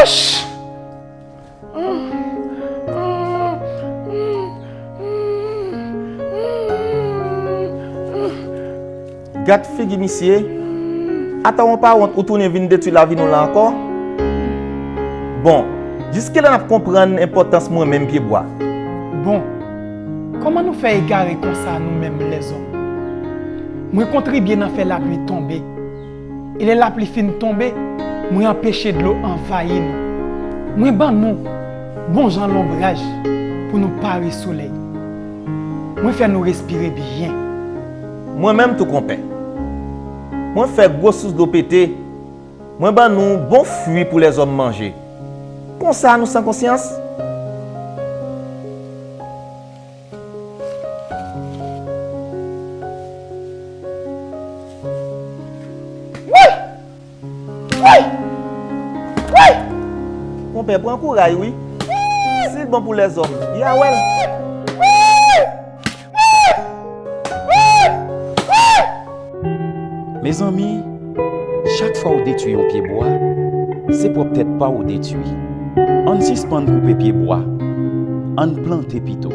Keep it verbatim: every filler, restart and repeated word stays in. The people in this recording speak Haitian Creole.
Wouch! Gad figi misye. Ata w pa wont ou tounen vin detwi lavi nou la ankò? Bon, jiskilè n ap konprann enpòtans mwen menm pyebwa? Bon, kòman nou fè egare konsa nou menm lèzòm? Mwen kontribye nan fè lapli tonbe. E lè lapli fin tonbe, mwen anpeche dlo anvayi nou. Mwen ban nou bon jan lonbraj pou nou pare solèy. Mwen fè nou respire byen. Mwen menm tou konpè. Mwen fè gwo sous dlo pete. Mwen ban nou bon fwi pou lèzòm manje. Konsa nou san konsyans? Woy! Woy! Woy! Konpè, pran kouray wi. Si l bon pou lèzòm, y a wè l. Mezanmi, chak fwa w detwi yon pyebwa, se pwòp tèt pa w ou detwi. Ann sispann koupe pyebwa, ann plante pito.